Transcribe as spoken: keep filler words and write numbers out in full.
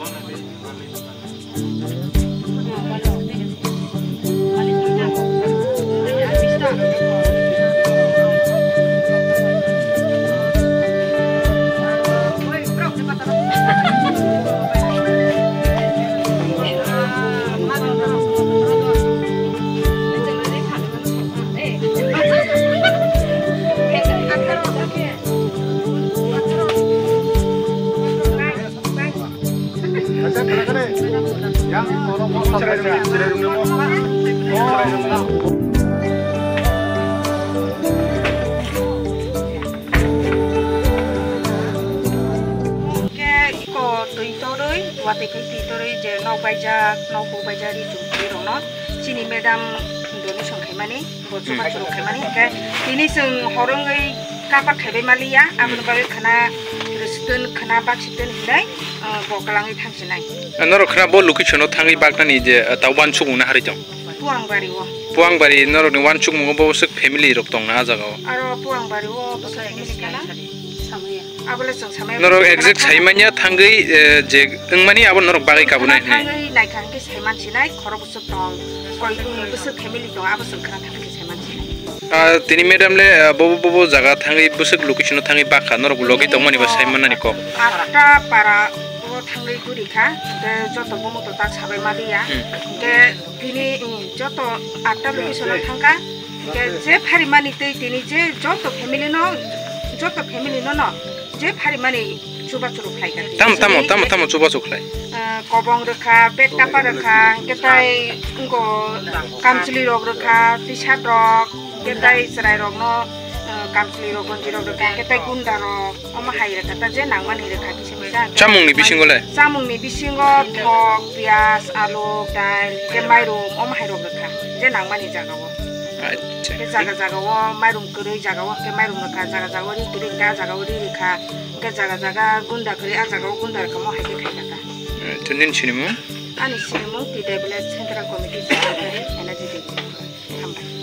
Khe iko twi torwi, watwi khe twi torwi je nok baijak, nok huk baijak ri chum twi rokno chini madam donation khaimani, bo chubachu rok khaimani, khe tini chwng hor wngwi kapat khaibai maliya, aboni bagwi khana rwsitwn, khana baksitwn hinwi, ah, bo kwlangwi thangsinai. Norok khna bo location o thangwi baknani je, ah, ta uansukmung na harwi tong? Puangbari o. Puangbari norokni uansukmungo bo swk family rok tongna ah jagao? Aro Puangbari o bwswk family kana? Abole chwng samaya. Norok exact saimanya thangwi, eh, je wngmani abo norok bagwi kabunai hinwi? Thangwi naikha hwnkhe saimansinai khorok bwswk tong. Koi bwswk family tong abo chwng khna thangwi saimansinai. Ah, tini madam le, ah, bobo bobo jaga thangwi bwswk location o thangwi bakha norok logi tongmani ba saimannani kok? Atta para o thangwi guri kha, hwnkhe joto bomo to tak sabai maliya. Hmm. Hwnkhe tini, mm, joto atta location o thangkha, hwnkhe je pharimani tei tini je joto family no, joto family no no je pharimani chubachu rok khlai kha. Tamo, tamo, tamo, tamo chubachu khlai? Ah, kobong rwkha, bed tapa rwkha, hwnkhe tai wngko kamchwlwi rok rwkha, t-shirt rok, hwnkhe tai chwrai rokno, ah, kamchwlwi rok, gonji rok rwkha, hwnkhe tai gunda rok. Omo hai rwkha ta je nangmani rwkha kisa misa. Chamungni bisingo le? Chamungni bisingo thok, piyaj, alu, dail, hwnkhe mairum, omo hai rok rwkha je nangmani jagao. Acha. Hwnkhe jaga jagao mairum kwrwi jagao hwnkhe mairum rwkha, jaga jagao ri kwrwi hwnkhe ah jagao ri rwkha, hwnkhe jaga jaga gunda kwrwi ah jagao gunda rwkha, omo hai khe khai kha ta. Acha, nini sinimung? Ani sinimung T W S Central Committee Secretary Energy Division. Hambai.